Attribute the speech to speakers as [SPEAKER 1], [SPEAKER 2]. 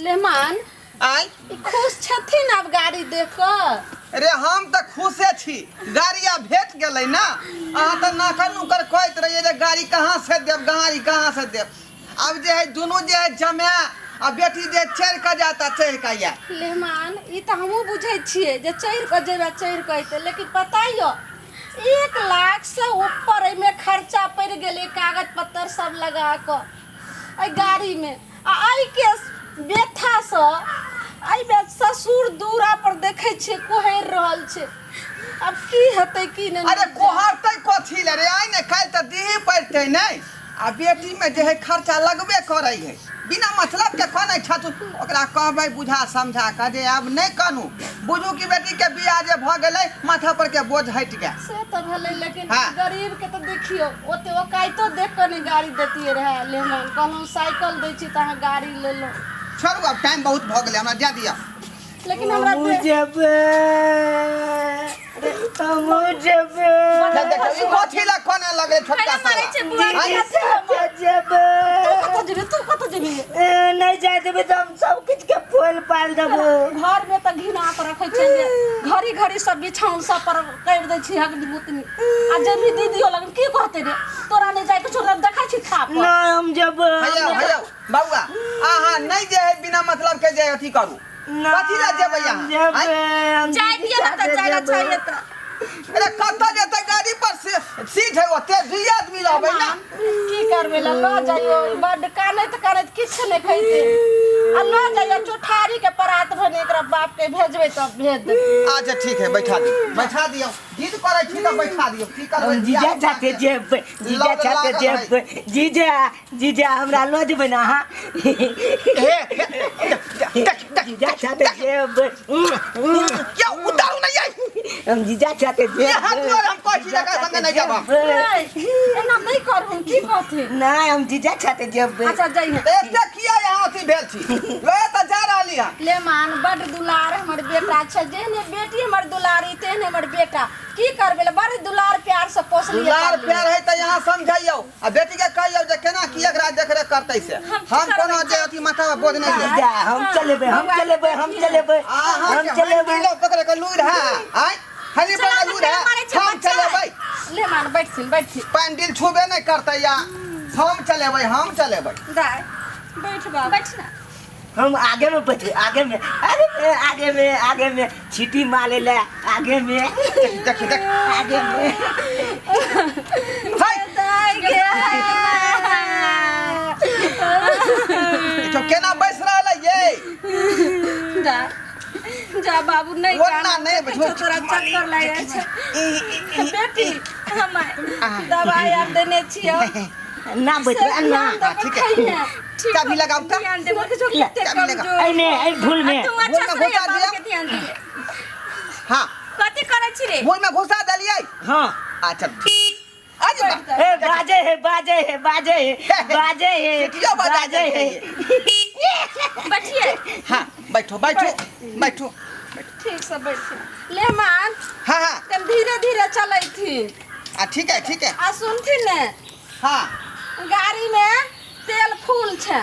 [SPEAKER 1] Le Mans
[SPEAKER 2] आय
[SPEAKER 1] ई खुश छथिन आब गाड़ी देख कऽ
[SPEAKER 2] अरे हम तऽ खुशे छी गाड़ी आब भेट गेलै ना अहाँ तऽ नाकर नुकर कहैत रहियै जे गाड़ी कहाँ से देब गाड़ी कहाँ से देब आब जे है दुनू जे है जमाए आ बेटी जे चढ़ि कऽ जायत आ चढ़ि कऽ आयत
[SPEAKER 1] लेहमान ई तऽ हमहूँ बुझै छियै जे चढ़ि कऽ जेबै चढ़ि कऽ अयतै लेकिन पता यऽ 1 लाख से ऊपर एहिमे खर्चा पड़ि गेलै कागज पत्तर सब लगा कऽ एहि गाड़ीमे आ एहिके व्यथासँ एहिमे ससुर दूरा पर देखै छियै कुहरि रहल छै आब की हेतै की नहि।
[SPEAKER 2] अरे कोहरतै कथी ले रे आइ ने काल्हि तऽ दीही पड़तै नहि आ बेटीमे जे है खर्चा लगबे करै है बिना मतलब के कनै छथु ओकरा कहबै बुझा समझा कऽ जे आब नहि कनू बुझू कि बेटीके बियाह जे भऽ गेलै माथा पर के बोझ हटि गेल।
[SPEAKER 1] से तऽ भेलै लेकिन
[SPEAKER 2] हाँ।
[SPEAKER 1] गरीब के तऽ देखियौ ओते ओकाइतो देख कऽ नहि गाड़ी देतियै रहए लेहमान कहलहुँ साइकिल दै छी तऽ अहाँ गाड़ी लेलहुँ।
[SPEAKER 2] छोड़ू आब टाइम बहुत भऽ गेलै हमरा जाय दिअ।
[SPEAKER 1] लेकिन हमरा
[SPEAKER 3] हमहूँ जेबै हमहूँ जेबै।
[SPEAKER 2] देखियौ ई कथी लए कनै लगलै छोटका
[SPEAKER 4] मारै
[SPEAKER 2] साला
[SPEAKER 4] छै बुआ
[SPEAKER 2] आँय?
[SPEAKER 3] दीदी साथे जेबै।
[SPEAKER 1] तू कतऽ जेबी तू कतऽ जेबी?
[SPEAKER 3] ए, नहि जाय देबै तऽ हम सब किछु के फोल पाल देबो।
[SPEAKER 1] घर में तऽ घिना के रखै छै जे घड़ी घड़ी सब बिछाउन सब पर करि दै छी हक भूतनी आ जेबी दीदियो लगन की कहतै रे तोरा नहि जाय के छौ देखै छी थाप
[SPEAKER 3] नहि हम जेबै।
[SPEAKER 2] हैयौ हैयौ बौआ अहाँ नहि जे है बिना मतलब के जे अथी करू कथी लए जेबै
[SPEAKER 3] हम
[SPEAKER 2] अहाँ
[SPEAKER 3] जेबै
[SPEAKER 2] आँय?
[SPEAKER 3] हम
[SPEAKER 4] जाय
[SPEAKER 3] दीदी
[SPEAKER 4] दिअ ने तऽ
[SPEAKER 3] साथे
[SPEAKER 4] जाय ला
[SPEAKER 3] जेबै।
[SPEAKER 4] चाहिए तऽ।
[SPEAKER 2] अरे कतऽ जेतै गाड़ी पर से सीट है ओते दुई आदमी रहबै ना।
[SPEAKER 1] की करबै ला लऽ जाइयो बड्ड कानैत कानैत किछु नहि खैते आ लऽ जाइयो चौठारी के परात भने एकरा बाप के भेजबै तब भेज देबै।
[SPEAKER 2] अच्छा ठीक है बैठा दियौ बैठा दियौ जिद करै छी तऽ बैठा दियौ की करबै
[SPEAKER 3] हम जीजा साथे जेबै जीजा
[SPEAKER 2] लग
[SPEAKER 3] साथे
[SPEAKER 2] लागल है।
[SPEAKER 3] जेबै जीजा जीजा हमरा लऽ जेबै ने अहाँ?
[SPEAKER 2] हे हे, देख देख
[SPEAKER 3] जीजा साथे जेबै।
[SPEAKER 2] क्यों उतारू नहीं आई
[SPEAKER 3] हम जीजा साथे जेबै।
[SPEAKER 2] ये हाथ जोड़ हम कहै छी जकरा संगे नहि जाब हम।
[SPEAKER 1] नहीं, एना नहि करहुन की कहथिन?
[SPEAKER 3] नहि हम जीजा साथे जेबै।
[SPEAKER 1] अच्छा जइहे।
[SPEAKER 2] तऽ एते किया यहाँ अथी भेल छी लए तऽ जा रहली हँ।
[SPEAKER 1] ले मान बड दुलार हमर बेटा छै जेहने बेटी हमर दुलारी तेहने हमर बेटा की करबै ले बड़ दुलार प्यार से पोसलियै
[SPEAKER 2] दुलार
[SPEAKER 1] पाललियै।
[SPEAKER 2] प्यार है तऽ यहाँ समझैयौ आ बेटी के कहियौ जे केना की एकरा देखरेख करतै से हम कोनो जे अथी माथा पर बोझ नहि
[SPEAKER 3] जीजा हम चलेबै हम चलेबै हम चलेबै हम चलेबै।
[SPEAKER 2] पकड़े के लूर है आय हनी पर लूर है हम चलेबै।
[SPEAKER 1] ले मान बैठथिन बैठथिन।
[SPEAKER 2] पैंडिल छुबे नहि करतै या हम चलेबै हम चलेबै।
[SPEAKER 1] दाय बैठ बाबू
[SPEAKER 4] बैठ ना।
[SPEAKER 3] हम आगे में बैठे आगे में आगे में आगे में आगे में छीटी मारे ले आगे में
[SPEAKER 2] देख देख
[SPEAKER 3] आगे में।
[SPEAKER 2] हाय
[SPEAKER 1] दाय गे
[SPEAKER 2] देखियौ केना बैस रहल है ये।
[SPEAKER 1] जा जा बाबू नहीं
[SPEAKER 2] ओना
[SPEAKER 1] काना,
[SPEAKER 2] नहीं
[SPEAKER 1] देखै
[SPEAKER 2] बैठो।
[SPEAKER 1] छौ तोरा चक्कर लागि जाइ छै बेटी
[SPEAKER 4] हम
[SPEAKER 1] दवाई आर देने छियौ
[SPEAKER 3] ना बैठे
[SPEAKER 1] से
[SPEAKER 3] ना।
[SPEAKER 1] ध्यान दऽ कऽ
[SPEAKER 2] ठीक है।
[SPEAKER 1] खइहे।
[SPEAKER 2] चाबी लगाउ तऽ।
[SPEAKER 4] ध्यान देबो।
[SPEAKER 1] देखै छौ कते
[SPEAKER 2] चाबी लगा।
[SPEAKER 1] कमजोर।
[SPEAKER 3] एने एहि भूल में
[SPEAKER 4] तू अच्छा
[SPEAKER 2] मुँह में
[SPEAKER 4] से
[SPEAKER 2] घुसा
[SPEAKER 4] बाबू
[SPEAKER 2] दियौ।
[SPEAKER 4] के ध्यान दिहे।
[SPEAKER 2] हाँ
[SPEAKER 4] कथी करै छी रे?
[SPEAKER 2] मुँह में घुसा देलियै।
[SPEAKER 3] हाँ
[SPEAKER 2] अच्छा आज बा।
[SPEAKER 3] ए बाजे है बाजे है बाजे है बाजे है
[SPEAKER 2] सीटियो बजा
[SPEAKER 3] बाजे है।
[SPEAKER 2] देलकै।
[SPEAKER 4] बैठिए।
[SPEAKER 2] हाँ बैठो बैठो बैठो।
[SPEAKER 1] ठीक से बैठ ले मान।
[SPEAKER 2] हाँ हाँ
[SPEAKER 1] कन धीरे धीरे चलैथिन।
[SPEAKER 2] आ ठीक है ठीक है।
[SPEAKER 1] आ सुनथिन ने?
[SPEAKER 2] हाँ।
[SPEAKER 1] गाड़ी में तेल फूल छै।